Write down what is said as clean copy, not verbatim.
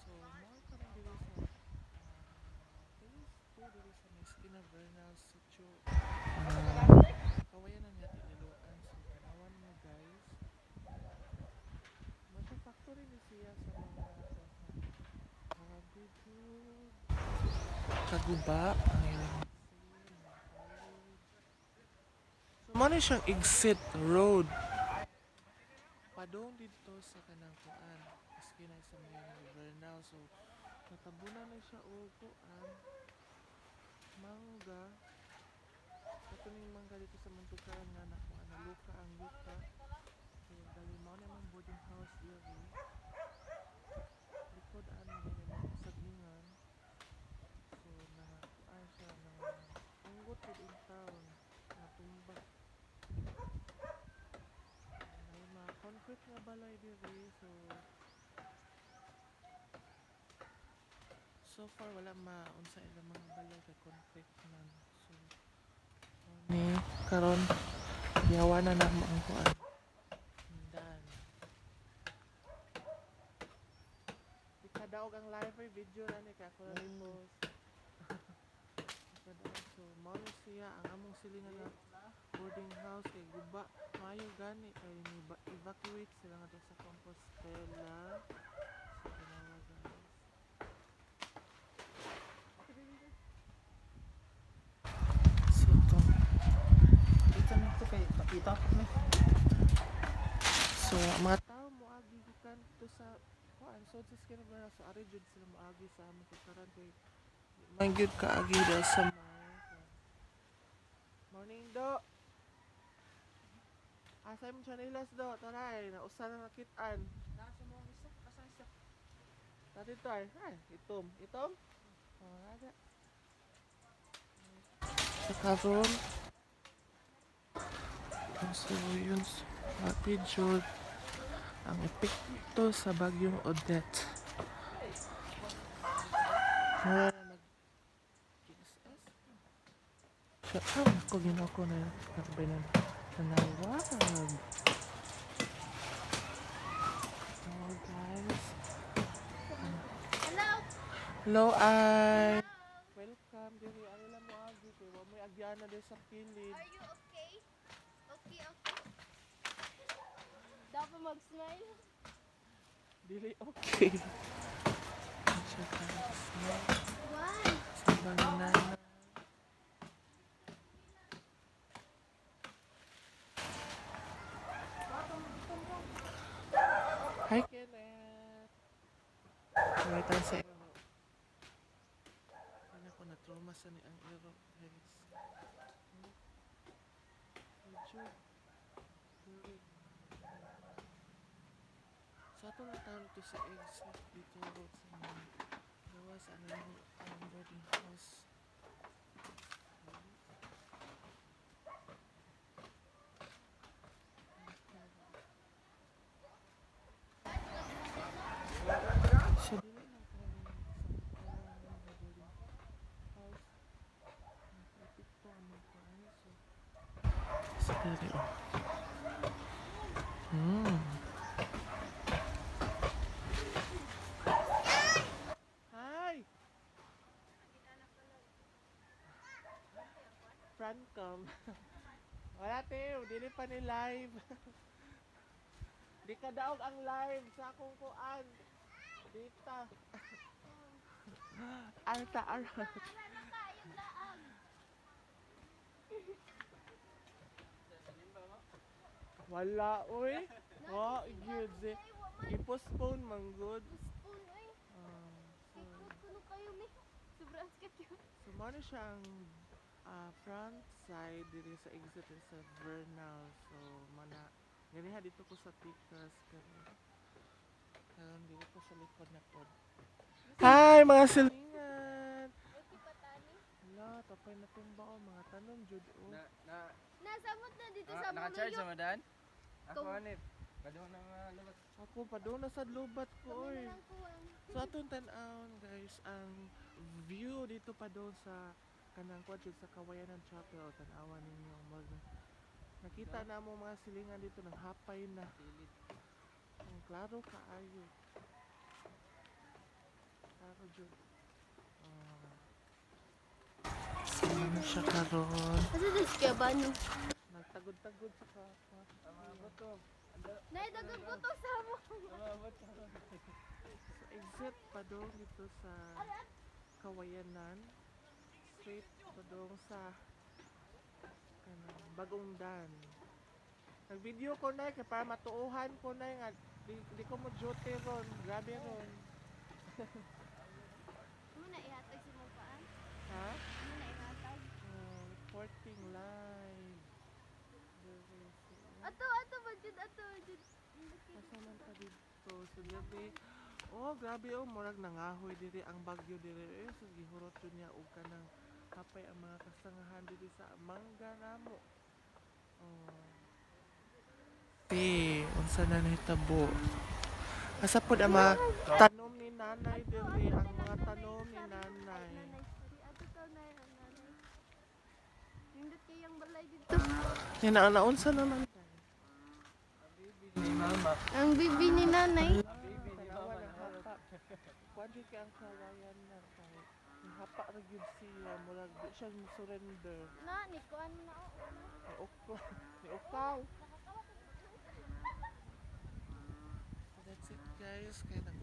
So mao karon diri sa phase 2 diri sa may Esquina Vernal Sitio Kawayanan nga Liloan. So tanawan mo, guys. Mo factory ni siya sa mga grabe jud. Kaguba ang ilang. So mao ni siyang exit road. Padong dito sa kanang kuan. Eskina sa may Vernal. So natabunan na siya og kuan, mangga. Kato ning mangga dito sa Mantukaran nga nakuha na luka ang yuta. So dali mao na among boarding house diri. Likod ani ni mga sagningan. So na kuan siya, na unggot jud in town, natumba. May mga concrete nga balay diri, so far wala maunsa ilang mga balay kay concrete man. So ni karon gihawa na namo ang kuan. Hindan. Di kadaog ang live or video na ni kay ako na ni post. Di kadaog. So mao ni siya ang among silingan nga boarding house kay guba. Maayo gani kay ni evacuate sila ngadto sa Compostela. So tanawa, guys. So to Dito na ito kay itapok na. So ang mga tao moagi gikan to sa kuan, so sa Esquina Vernal, so ari jud sila moagi sa among kutaran kay di man gyud kaagi dahil sa may kuan. Morning, do. Asa imong tsinelas, do? Taray, nausa na nakitaan. Nasa mo ang isa? Asa isa? Dati to ay, ay, itom. Itom? Oh, ada. Sa karon. So, yun. Happy jud ang epekto sa bagyong Odette. Mura na nag GSS. Siya, ah, ako ginoo ko na nakabay na nanawag. Oh, guys. Hello. Hello, ay. Welcome diri, ari lang mo agi kay wa mo'y agyana diri sa kilid. Are you okay? Okay. Dapat mag-smile. Dili okay. Siya, guys. No? Why? Sa banana. Hi, Kenneth. Right sa ero. Hindi ako na-trauma sa ni ang ero, guys. Medyo diri. Sa ato lang tawag ito sa exit dito sa mga gawa sa ano yung ang boarding house. So, dili lang karon sa mga boarding house. Nakaepekto ang mga kuan. So, sa diri oh. Hi! Francom. Wala, Teo. Dili pa ni live. Di ka daog ang live sa akong kuan. Dita. Alta arat. Wala na kayong laag. Wala, uy. Wa, gyud si. I-postpone man gud. Spoon, oy. Ah, so, Ikot kuno kayo mi. Sobrang sikat yun. So mao na siya ang front side diri sa exit diri sa Vernal. So mana ganiha dito ko sa Picas pero karon diri ko sa likod na pod. Hi, mga silingan! Okay patani. Hala, tapay na tumba oh, mga tanom jud oh. Na na Nasamot na dito sa naka-charge Muluyo. sa madan? Ako Ikaw. ani. Padung na mga labas. Ako pa doon na sa lubat ko Kami oy. na lang kuwang. So atong tan-awon, guys, ang view dito pa doon sa kanang kuan jud sa Kawayanan Chapel, tan-awan ninyo mag nakita na mo mga silingan dito ng hapay na. Silid. Ang klaro kaayo. Klaro jud. Oh. So, ano siya karon? Asa this kaya ba no? Nagtagod-tagod sa ka. Nay, dagang buto sa mo. So, exit pa dong dito sa Kawayanan. Straight pa dong sa ano, Bagong Dan. Nag-video ko na kay para matuohan ko na nga di ko mo duty ron. Grabe ron. Mo na ihatag si mo paan? Ha? Mo na ihatag. Oh, reporting live. Diri Ato, ato ba jud, ato jud. Asa man ta dito? So, diri. Oh, grabe oh, murag nangahoy diri ang bagyo diri. Eh, so gihurot jud niya og kanang hapay ang mga kasangahan diri sa mangga namo. Oh. Ti, unsa na nahitabo? Asa pod ang mga tanom ni nanay diri, ang mga tanom ni nanay. Nanay, sorry. Ato to nay, ang nanay. Nindot kayang balay dito. Yan na naunsa naman. Ni mama. Ang bibi ni nanay. Baby ni Tanawa mama ng na. hapa. Kuan jud kay ang kawayan na kay hapa ra gyud siya, murag di siya mo surrender. Na, ni kuan na oh. Ni ukaw, ni ukaw. So that's it, guys. Kay nag